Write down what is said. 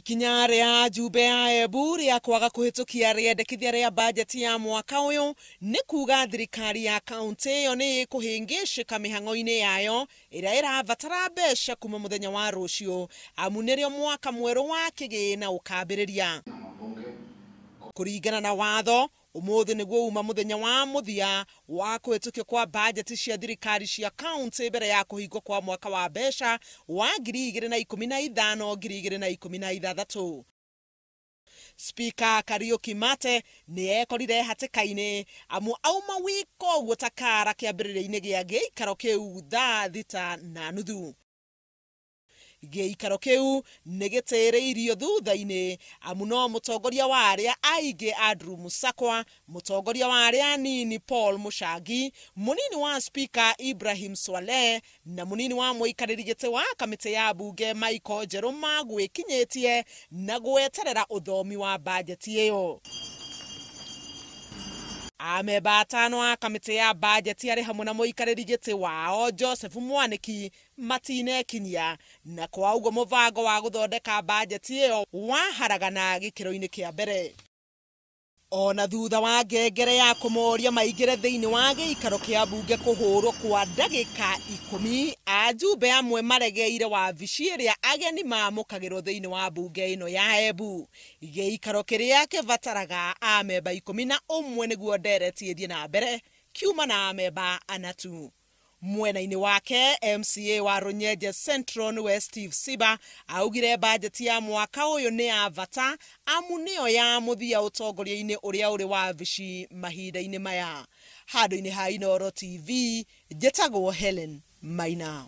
Ikinya rĩa njumbe ya Embu rĩa kwaga kũhĩtũkia rĩendekithia rĩa bajeti ya mwaka ũyũ nĩ kuga thirikari ya kaunti ĩyo nĩ ĩkũhĩngĩcĩka mĩhang'o-inĩ yayo ĩrĩa ĩrabatara mbeca kuma mũthenya wa rũciũ, amu nĩrĩo mwaka mwerũ wa kĩgĩna ũkambĩrĩria. Kũringana na watho, ũmũthĩ nĩguo uma mũthenya wa mũthia wa kũhĩtũkio kwa bajeti cia thirikari cia kaunti mbere ya kũhingwo kwa mwaka wa mbeca wa 2015 2016. Speaker Kariuki Mate nĩ ekorire hatĩka-inĩ amu auma wika ũguo ta kara kĩambĩrĩria-inĩ gĩa gĩikaro kĩu thaa 6:30. Gĩikaro kĩu nĩ gĩtĩrĩirio thutha-inĩ amu no mũtongoria wa arĩa aingĩ Andrew Musakwa, mũtongoria wa arĩa anini Paul Mushangi, mũnini wa Speaker Ibrahim Swaleh na mũnini wa mũikarĩri gĩtĩ wa kamĩtĩ ya mbunge Michael Njerũ magwĩkinyĩtie na gweterera ũthomi wa bajeti ĩyo. Amemba atano a kamĩtĩ ya bajeti arĩ hamwe na mũikarĩri gĩtĩ wao Joseph Mwaniki matinekinyia, na kwa ũguo mũbango wa gũthondeka bajeti ĩyo waharagana gĩkĩro-inĩ kĩa mbere. Ona thutha wa ngengere ya kũmoria maingĩre thĩinĩ wa gĩikaro kĩa mbunge kũhũrwo kwa ndagĩka 10, ajumbe amwe maregeire wabici ĩrĩa ageni mamũkagĩrwo thĩinĩ wa mbunge ĩno ya Embu. Gĩikaro kĩrĩa kĩbataraga amemba 11 nĩguo ndereti ĩthiĩ na mbere, kiuma na amemba 4 tu. Mwena-inĩ wake MCA wa Runyenje Central nĩwe Steve Siba augire bajeti ya mwaka ũyũ nĩ ya bata amu nĩyo ya mũthia ũtongoria-inĩ ũrĩa ũrĩ wabici mahinda-inĩ maya. Handũ-inĩ ha Inooro TV, njĩtagwo Helen Maina.